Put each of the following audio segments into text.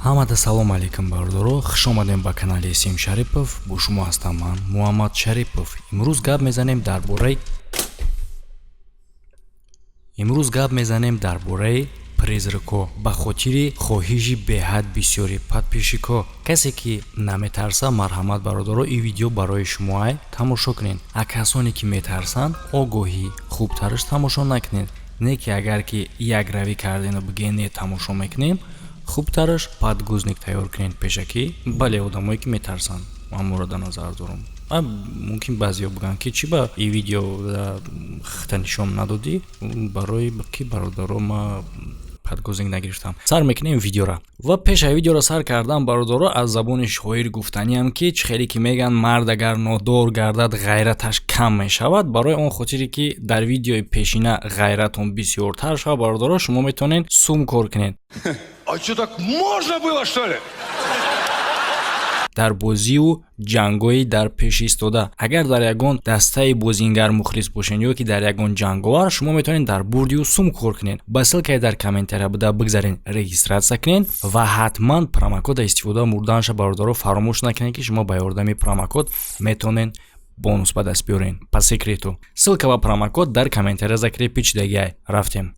Ҳамада салом алейкум, бародаро! Хуш омадем ба канали Сим Шарипов. Бо шумо ҳастам ман, Муҳаммад Шарипов. Имрӯз гап мезанем дар бораи призракҳо. Ба хотири хоҳиши беҳад бисёри подписчикҳо, касе ки наметарса, марҳамат, бародаро, ин видео барои шумоай, тамошо кунед. А касоне ки метарсанд, огоҳӣ, хубтараш тамошо накунед. Не ки агар ки якравӣ кардену бигӯед, не, тамошо мекунем, хубтараш подгузник тайёр кунед пешакӣ. Бале, одамое ки метарсанд, ман мурода назар дорам. Мумкин баъзеҳо бигӯянд, ки чӣ ба ин видео хита нишон надодӣ. Барои ки, бародаро, ма подгузник нагирифтам. Сар мекунем видеора. Ва пешаи видеоро сар кардан, бародаро, аз забони шоир гуфтаниам, ки чӣ хеле ки мегӯянд, мард агар нодор гардад, ғайраташ кам мешавад. Барои он хотире ки дар видеои пешина ғайратон бисёртар шавад, бародаро, шумо метавонед сум кор кунед. А что, так можно было, что ли? Дар бозию ҷангҳои дар пеш истода, агар дар ягон дастаи бозингар мухлис бошед ё ки дар ягон ҷанговар, шумо метавонед дар бурдию сум кор кунед. Ба ссылкаи дар комментария буда бигзарен, регистрация кунед ва ҳатман промокода истифода бурданша, бародаро, фаромӯш накунед, ки шумо ба ёрдами промокод метавонед бонус ба даст биёред по секрету. Ссылка ва промокод дар комментария закрепить шудагиай. Рафтем.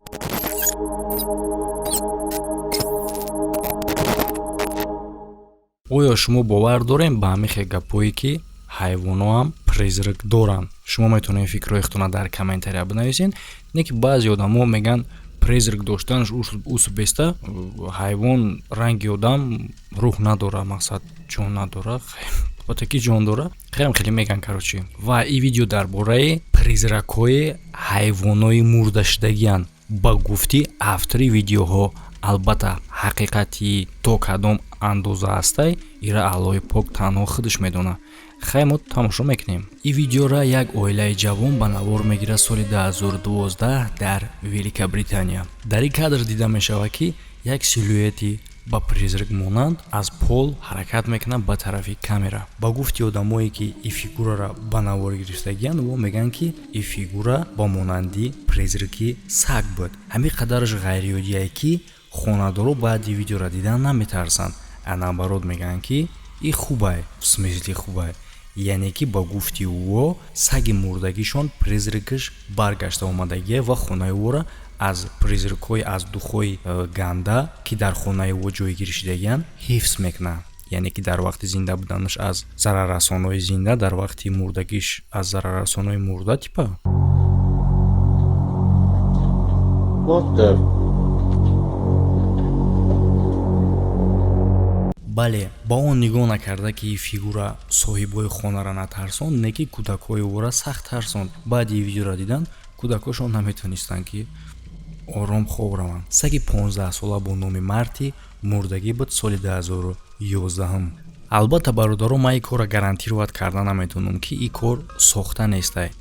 Оё шумо бовар дорем ба ҳамин хел гапҳое, ки ҳайвоноам призрак доранд? Шумо метавонед фикрҳои худтона дар комментария бинависед. Не ки баъзе одамо мегӯянд, призрак доштанаш усу беста, ҳайвон ранги одам рӯҳ надора, мақсад, ҷон надора. Албатта ки ҷон дора, хелам хеле мегӯянд, короче. Ва ин видео дар бораи призракҳои ҳайвонои мурдашудагианд, ба гуфти автори видеоҳо. Албатта, ҳақиқати то кадом андоза ҳастай, ира Аллоҳи пок танҳо худаш медонад. Хай, мо тамошо мекунем. Ин видеора як оилаи ҷавон ба навор мегирад соли 2012 дар Великобритания. Дар ин кадр дида мешавад, ки як силуэти ба призрак монанд аз пол ҳаракат мекунад ба тарафи камера. Ба гуфти одамое ки ин фигураро ба навор гирифтагиянд, во мегӯянд, ки ин фигура ба монанди призраки саг буд. Ҳамин қадараш ғайриоддие, ки хонадоро баъди видеоро дидан наметарсанд, а наоборот мегӯянд, ки и хубай. В смысле хубай? Яъне ки ба гуфти ӯо, саги мурдагишон, призракаш баргашта омадагия ва хонаи ӯро аз призракҳои, аз духҳои ганда, ки дар хонаи ӯ ҷойгир шудагиянд, ҳифз мекунад. Яъне ки дар вақти зинда буданаш аз зараррасонҳои зинда, дар вақти мурдагиш аз зараррасонҳои мурда, типа. What the Бале, ба он нигоҳ накарда, ки фигура соҳибои хонаро натарсонд, не ки кӯдакҳои ӯро сахт тарсонд. Баъди видеоро дидан, кӯдакҳошон наметавонистанд, ки ором хоб раванд. Саги 15-сола бо номи Марти мурдагӣ буд соли 2011-ум. Албатта, бародаро, ман ин корро гарантировать карда наметавонам, ки ин кор сохта нестай,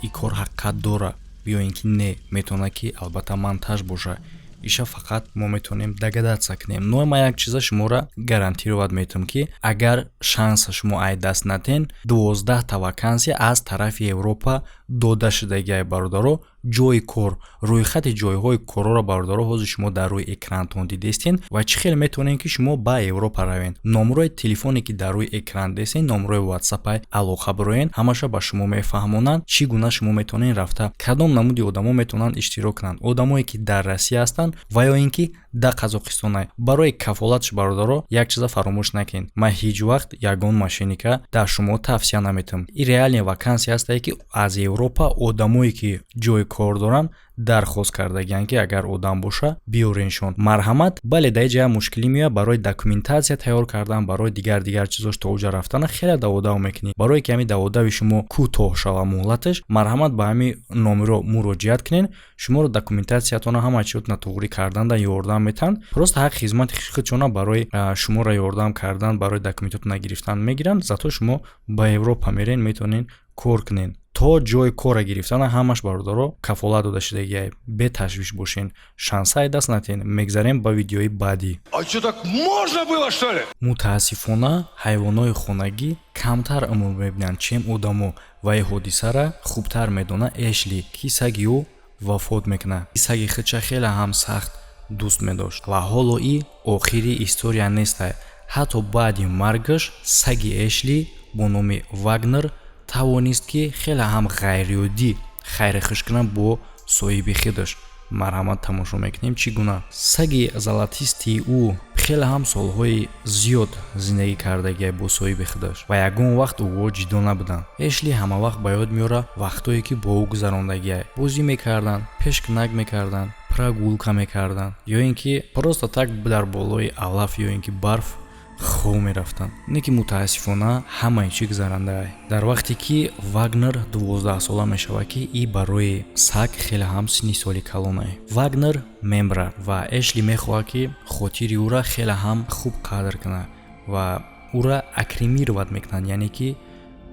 ин кор ҳақиқат дора ё ин ки не. Метавонад, ки албатта монтаж боша. Иша фақат мо метавонем догадаться кунем. Но ман як чиза шуморо гарантировать метавонам, ки агар шанса шумо ай даст натен, 12-та вакансия аз тарафи Европа дода шудагиай, бародаро. Ҷои кор, рӯйхати ҷойҳои корро, бародаро, ҳозир шумо дар рӯи экрантон дидестен. Ва чӣ хел метавонем, ки шумо ба Европа равен? Номрои телефоне, ки дар рӯи экран дестен, номрои ватсапай, алоқа бироен, ҳамаша ба шумо мефаҳмонанд, чӣ гуна шумо метавонед рафта, кадом намуди одамо метавонанд иштирок кунанд, одамое ки дар Россия ҳастанд ва ё ин ки дар Қазоқистонай. Барои кафолатш, бародаро, як чиза фаромӯш накунед: ман ҳеҷ вақт ягон мошенника дар шумо тавсия наметавам. Ин реальный вакансия ҳастае, ки аз Европа одамое ки ҷои кор доранд, дархост кардагиянд, ки агар одам боша, биёреншон, марҳамат. Бале, дар ҷая мушкилӣ меояд барои документация тайёр кардан, барои дигар дигар чизош. То оҷа рафтана хеле даводав мекунӣ. Барое ки ҳамин даводави шумо кӯтоҳ шава муҳлаташ, марҳамат, ба ҳамин номеро муроҷиат кунед. Шуморо документациятона, ҳама чизотона туғрӣ карданда ёрдам метаҳанд. Просто ҳаққи хизмати худшона барои шуморо ёрдам кардан, барои документотона гирифтан мегиранд. Зато шумо ба Европа мерен, метавонед кор кунед. То ҷои корра гирифтана ҳамаш, бародаро, кафолат дода шудагиай. Беташвиш бошен, шансаи даст натен. Мегзарем ба видеои баъдӣ. А что, так можно было, что ли? Мутаассифона, ҳайвонҳои хонагӣ камтар умр мебинанд, чем одамо. Ва ин ҳодисара хубтар медонад Эшли, ки саги ӯ вафот мекунад. Саги худша хеле ҳам сахт Дӯст медошт. Ва ҳоло и охири история нестай. Ҳатто баъди маргаш саги Эшли бо номи Вагнер тавонист, ки хеле ҳам ғайриоддӣ хайрихуш кунад бо соҳиби худаш. Марҳамат, тамошо мекунем, чӣ гуна саги золотистии ӯ хеле ҳам солҳои зиёд зиндагӣ кардагия бо соҳиби худаш ва ягон вақт ӯҳо ҷидо набуданд. Эшли ҳамавақт ба ёд меорад вақтҳое, ки бо ӯ гузарондагия: бозӣ мекарданд, пешкунак мекарданд, прогулка мекарданд ё ин ки просто так дар болои алаф ё ин ки барф хоб мерафтанд. Не ки мутаассифона, ҳамаи чӣ гузарандаай. Дар вақте ки Вагнер 12-сола мешавад, ки и барои саг хеле ҳам синни соли калонае, Вагнер мемра ва Эшли мехоҳад, ки хотири ӯра хеле ҳам хуб қадр кунад ва ӯра кремировать мекунанд, яъне ки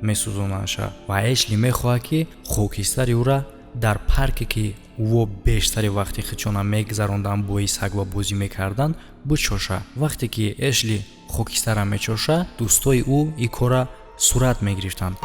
месӯзонандша. Ва Эшли мехоҳад, ки хокистари ӯра дар парке, ки ӯо бештари вақти худшона мегузаронданд, бо и саг ва бозӣ мекарданд, бичоша. Вақте ки Эшли хокистара мечоша, дӯстои ӯ ин корра сурат мегирифтанд.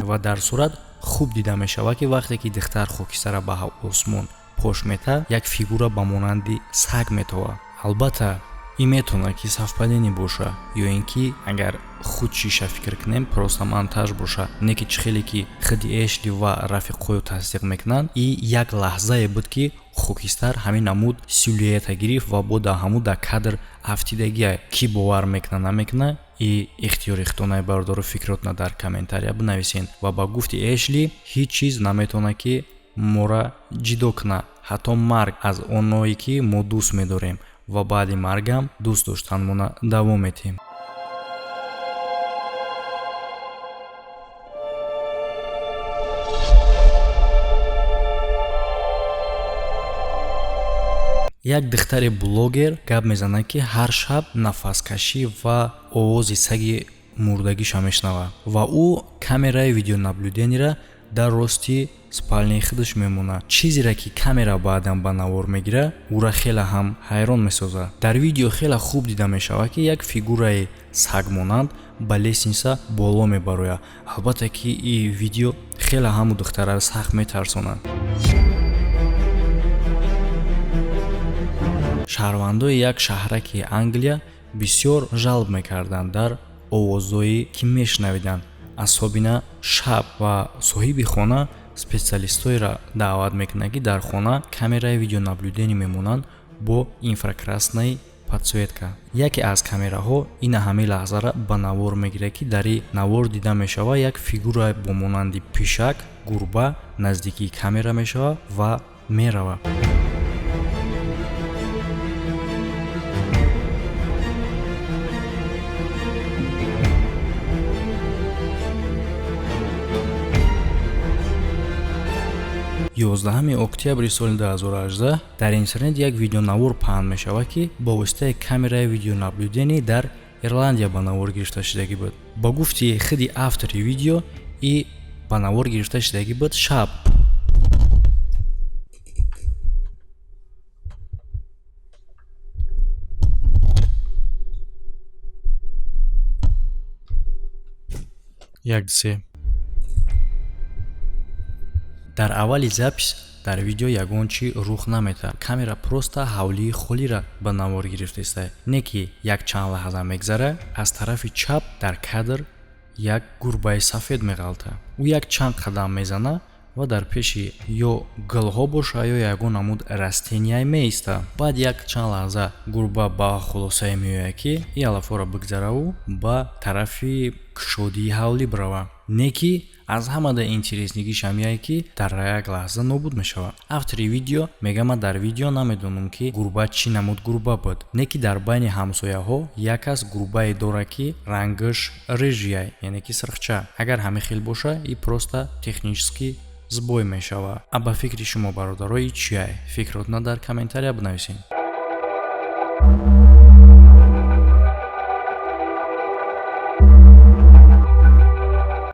Ва дар сурат хуб дида мешавад, ки вақте ки духтар хокистара ба осмон пош мета, як фигура ба монанди саг метовад. Албатта, ин метавонад, ки совпадение боша ё ин ки, агар худ чиша фикр кунем, просто монтаж боша. Не ки чӣ хеле ки худи Эшли ва рафиқҳою тасдиқ мекунанд, и як лаҳзае буд, ки хокистар ҳамин намуд силуэта гирифт ва бо дар ҳамун дар кадр афтидагия. Кӣ бовар мекунад, намекунад, и ихтиёри худтонаи, бародару. Фикротона дар комментария бинависен. Ва ба гуфти Эшли, ҳеҷ чиз наметавонад, ки моро ҷидо кунад, ҳатто марг, аз оное ки мо дӯст медорем, ва баъди маргам дӯст доштанмона давом медиҳем. Як духтари блогер гап мезанад, ки ҳар шаб нафаскашӣ ва овози саги мурдагиша мешунавад ва ӯ камераи видеонаблюдениеро дар рости спальняи худаш мемонад. Чизере ки камера баъдан ба навор мегирад, ӯра хеле ҳам ҳайрон месозад. Дар видео хеле хуб дида мешавад, ки як фигураи сагмонанд ба лестница боло мебарояд. Албатта, ки ин видео хеле ҳаму духтараро сахт метарсонад. Шаҳрвандои як шаҳраки Англия бисёр жалб мекарданд дар овозҳое, ки мешунавиданд, особенно шаб, ва соҳиби хона специалистҳоеро даъват мекунад, ки дар хона камераи видеонаблюдение мемонанд бо инфракрасная подсветка. Яке аз камераҳо ина ҳамин лаҳзара ба навор мегирад, ки дар ин навор дида мешавад, як фигура бо монанди пишак, гурба наздикии камера мешавад ва меравад. 11 октябри соли 2018 дар интернет як видеонавор паҳн мешавад, ки бо воситаи камераи видеонаблюдение дар Ирландия ба навор гирифта шудагӣ буд. Ба гуфти худи автори видео, и ба навор гирифта шудагӣ буд шаб. Як се. Дар аввали запись дар видео ягон чӣ рух наметавад. Камера просто ҳавлии холиро ба навор гирифтааст. Не ки як чанд лаҳза мегзара, аз тарафи чап дар кадр як гурбаи сафед меғалтад. Ӯ як чанд қадам мезанад ва дар пеши ё гулҳо боша, ё ягон намуд растения меистад. Баъд як чанд лаҳза гурба ба хулосае меояд, ки и алафҳоро бигзараву ба тарафи кушодии ҳавлӣ бирава. Не ки аз ҳамада интересныйгиш ҳамияе, ки дар як лаҳза нобуд мешавад. Автори видео мега: «Ман дар видео намедонам, ки гурба чӣ намуд гурба буд, не ки дар байни ҳамсояҳо як кас гурбае дорад, ки рангаш рыжий, яъне ки сирхча. Агар ҳамин хел боша, и просто технический сбой мешавад». А ба фикри шумо, бародаро, и чия? Фикротона дар комментария бинависед.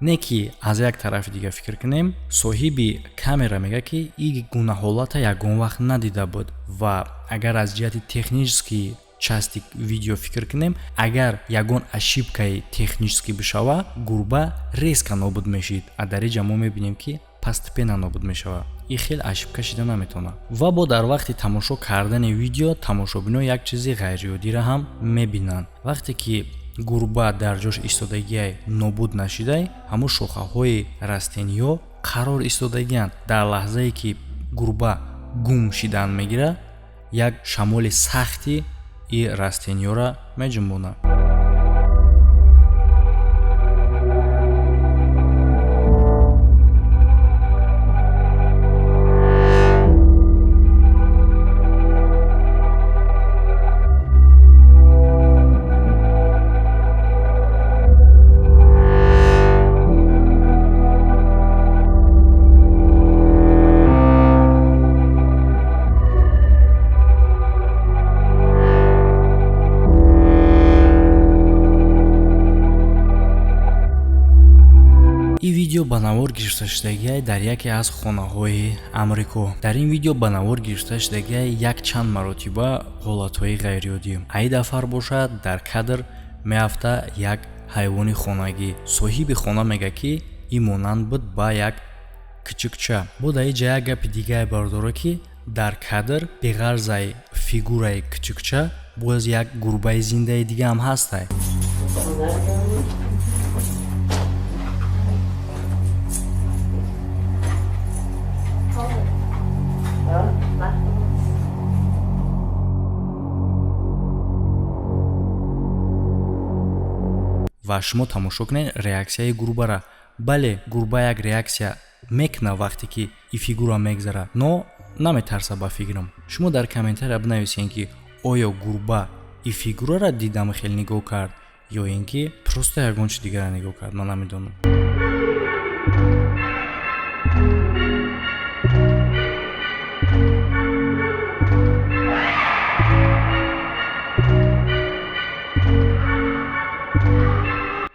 Не ки аз як тарафи дига фикр кунем, соҳиби камера мегӯяд, ки ин гуна ҳолата ягон вақт надида буд ва агар аз ҷиҳати технический Части видео фикр кунем, агар ягон ошибкаи технический бишава, гурба резко нобуд мешид, а дар иҷа мо мебинем, ки постепенно нобуд мешавад. И хел ошибка шида наметавонад. Ва бо дар вақти тамошо кардани видео тамошобино як чизи ғайриоддиро ҳам мебинанд. Вақте ки гурба дар ҷош истодагиай, нобуд нашидай, ҳамун шохаҳои растениҳо қарор истодагианд. Дар лаҳзае ки гурба гум шидан мегирад, як шамоли сахти и растениҳоро меҷунбонад. Ин видео ба навор гирифта шудагиай дар яке аз хонаҳои Амрико. Дар ин видео ба навор гирифта шудагиай якчанд маротиба ҳолатҳои ғайриоддӣ. Аи дафъар бошад, дар кадр меафта як ҳайвони хонагӣ. Соҳиби хона мега, ки ин монанд буд ба як кичикча. Бо дар иҷа як гапи дигае, бародаро, ки дар кадр беғарзаи фигураи кичикча боз як гурбаи зиндаи дига ҳам ҳастай. Ва шумо тамошо кунед реаксияи гурбара. Бале, гурба як реаксия мекуна, вақте ки и фигура мегзара, но наметарса. Ба фикрам, шумо дар комментария бинависед, ки оё гурба и фигурара дидам хел нигоҳ кард ё ин ки просто ягон чи дигарро нигоҳ кард, ман намедонам.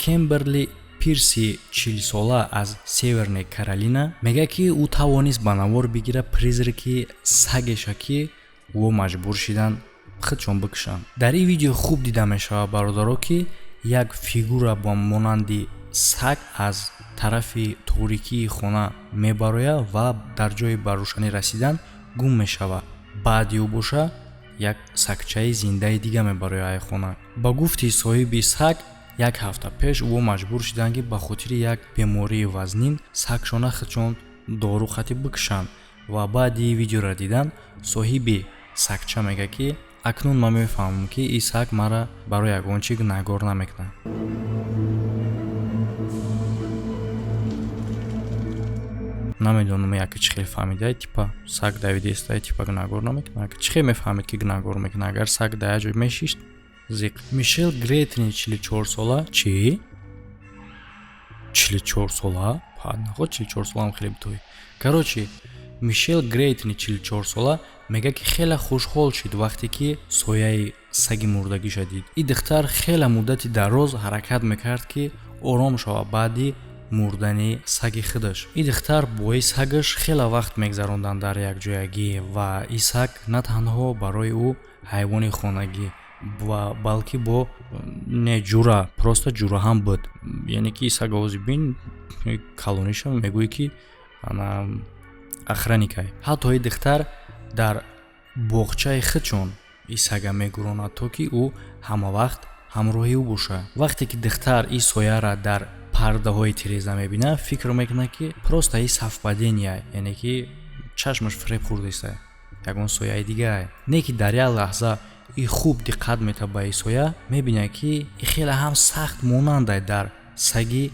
Кемберли Пирси, 40-сола, аз Северная Каролина мегӯяд, ки ӯ тавонист ба навор бигирад призраки сагеша, ки ӯ маҷбур шидан худшон бикушанд. Дар ин видео хуб дида мешавад, бародаро, ки як фигура бо монанди саг аз тарафи торикии хона мебарояд ва дар ҷои ба рӯшанӣ расидан гум мешавад. Баъди ӯ боша як сагчаи зиндаи дига мебарояд ай хона. Ба гуфти соҳиби саг, як ҳафта пеш ӯ маҷбур шуданд, ки ба хотири як бемории вазнин сагшона худшон дору хати бикушанд. Ва баъди видеоро дидан соҳиби сагча мегӯяд, ки акнун ман мефаҳмам, ки ин саг мара барои ягон чӣ гунаҳгор намекунад. Намедонам, яке чӣ хел фаҳмида, типа саг давидестай, типа гунаҳгор намекунад. Чӣ хел мефаҳмед, ки гунаҳгор мекунад, агар саг дар як ҷой мешишт зиқ? Мишел Гретни, 44-сола. Чӣ, 44-сола? Наход, 44-солаам хеле битои. Короче, Мишел Грейтни, 44-сола, мегӯяд, ки хеле хушҳол шуд, вақте ки сояи саги мурдагиша дид. Ин духтар хеле муддати дароз ҳаракат мекард, ки ором шавад баъди мурдани саги худаш. Ин духтар бо ин сагаш хеле вақт мегзаронданд дар якҷоягӣ, ва ин саг на танҳо барои ӯ ҳайвони хонагӣ ва балки бо не ҷура, просто ҷура ҳам буд. Яъне ки саг овози бин калониша мегӯӣ, ки ана охранникай. Ҳатто ин духтар дар боғчаи худшон ин сага мегуронад, то ки ӯ ҳамавақт ҳамроҳи ӯ бошад. Вақте ки духтар ин сояра дар пардаҳои тиреза мебинад, фикр мекунад, ки просто ин совпадение, яъне ки чашмаш фиреб хӯрдааст, ягон сояи дигае. Не ки дар як лаҳза и хуб диққат метавад ба ин соя, мебинад, ки и хеле ҳам сахт монандай дар саги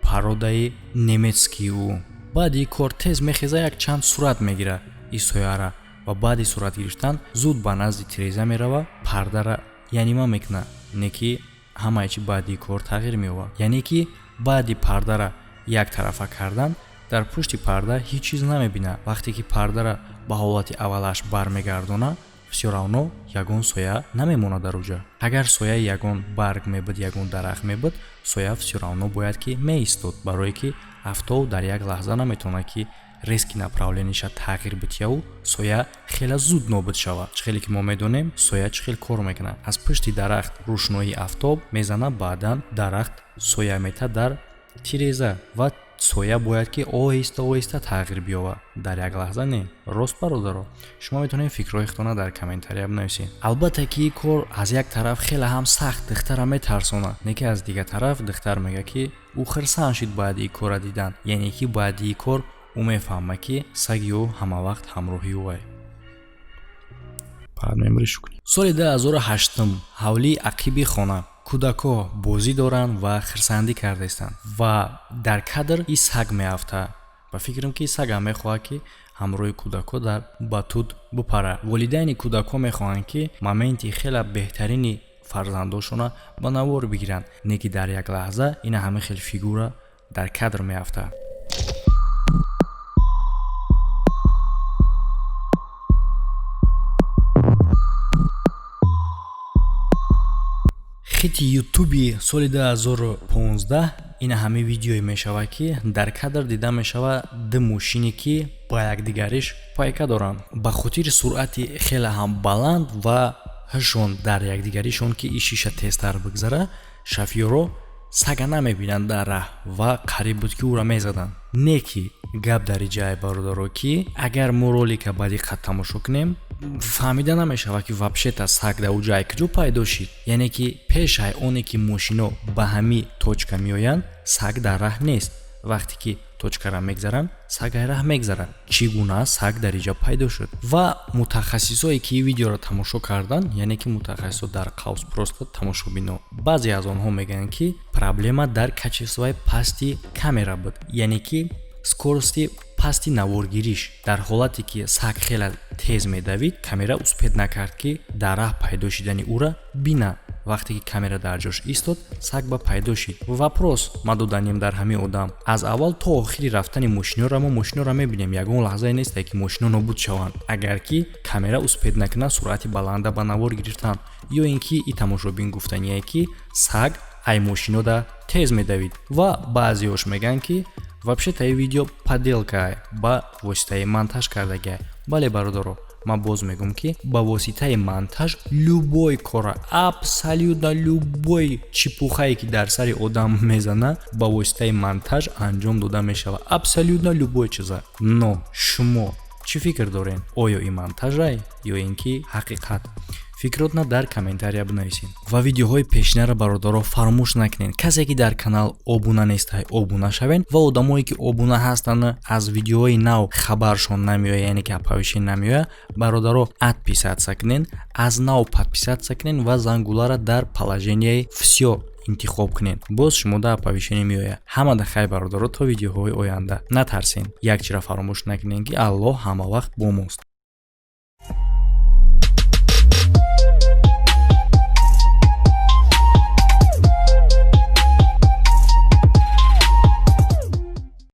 породаи немецкии ӯ. Баъди ин кор тез мехеза, як чанд сурат мегирад ин сояра ва баъди сурат гирифтан зуд ба назди тиреза мерава, пардара янима мекунад. Не ки ҳамаи чи баъди кор тағйир меёбад, яъне ки баъди пардара як тарафа кардан дар пушти парда ҳеҷ чиз намебинад. Вақте ки пардара ба ҳолати аввалаш бармегардонад, всё равно ягон соя намемонад дар уҷа. Агар сояи ягон барг мебуд, ягон дарахт мебуд, соя всё равно бояд ки меистод, барое ки афтоб дар як лаҳза наметавонад, ки Резкий направление ша тағйир битияву соя хеле зуд нобуд шавад. Чӣ хеле ки мо медонем, соя чӣ хел кор мекунад: аз пушти дарахт рӯшноии афтоб мезана, баъдан дарахт соя мета дар тиреза ва соя бояд ки оҳиста оҳиста тағйир биёбад, дар як лаҳза не. Рост, бародаро, шумо метавонед фикрҳои худтона дар комментария бинависед. Албатта ки ин кор аз як тараф хеле ҳам сахт духтара метарсонад, не ки аз дигар тараф духтар мегӯяд, ки ӯ хирсанд шуд баъди ин корра дидан, яъне ки баъди ин кор ӯ мефаҳмад, ки саги ӯ ҳамавақт ҳамроҳи ӯ. Соли 2008, ҳавлии ақиби хона, кӯдакҳо бозӣ доранд ва хирсандӣ кардаистанд ва дар кадр и саг меафтад. Ба фикрам, ки сагам мехоҳад, ки ҳамроҳи кӯдакҳо дар батут бупарад. Волидайни кӯдакҳо мехоҳанд, ки моменти хеле беҳтарини фарзандошона ба навор бигиранд, не ки дар як лаҳза ина ҳама хел фигура дар кадр меафтад. Хити Ютуби соли 2015 ина ҳамин видеое мешавад, ки дар кадр дида мешавад ду мошине, ки ба якдигариш пайка доранд. Ба хотири суръати хеле ҳам баланд ва ҳашон дар якдигаришон, ки ин шиша тезтар бигзара, шофёрро сага намебинанд дар раҳ ва қариб буд, ки ӯро мезаданд. Не ки гап дар иҷае, бародаро, ки агар мо ролика ба диққат тамошо кунем, фаҳмида намешавад, ки вообще-то саг дар ӯ ҷай куҷо пайдо шид. Яъне ки пешай оне ки мошино ба ҳамин точка меоянд, саг дар раҳ нест. Вақте ки точкара мегзаранд, саг ай раҳ мегзарад. Чӣ гуна саг дар иҷа пайдо шуд? Ва мутахассисое, ки ин видеоро тамошо карданд, яъне ки мутахассисо дар қавс просто тамошобино, баъзе аз онҳо мегӯянд, ки проблема дар качество и пасти камера буд, яъне ки скорости пасти наворгириш. Дар ҳолате ки саг хеле тез медавид, камера успеть накард, ки дар раҳ пайдо шидани ӯра бина. Вақте ки камера дар ҷош истод, саг ба пайдо шид. Вопрос ма доданем дар ҳамин одам: аз аввал то охири рафтани мошиноро мо мошиноро мебинем, ягон лаҳзае несте, ки мошино нобуд шаванд. Агар ки камера успеть накунад суръати баланда ба навор гирифтан, ё ин ки и тамошобин гуфтание, ки саг ай мошинода тез медавид. Ва баъзеош мегӯянд, ки вообще-то и видео подделка, ба воситаи монтаж кардагиа. Бале, бародаро, ман боз мегӯм, ки ба воситаи монтаж любой кора, абсолютно любой чепуха е, ки дар сари одам мезана, ба воситаи монтаж анҷом дода мешавад, абсолютно любой чиза. Но шумо чӣ фикр доред? Оё ин монтажай ё ин ки ҳақиқат? Фикротна дар комментария бинависед ва видеоҳои пешинаро, бародаро, фаромӯш накунед. Касе ки дар канал обуна нестай, обуна шавед, ва одамое ки обуна ҳастанд, аз видеоҳои нав хабаршон намеояд, яъне ки оповещение намеояд, бародаро, отписаться кунед, аз нав подписаться кунед ва зангуларо дар положение всё интихоб кунед. Боз шумо дар оповещение меояд. Ҳамада хайр, бародаро, то видеоҳои оянда. Натарсен, як чиро фаромӯш накунед, ки Аллоҳ ҳама вақт бо мост.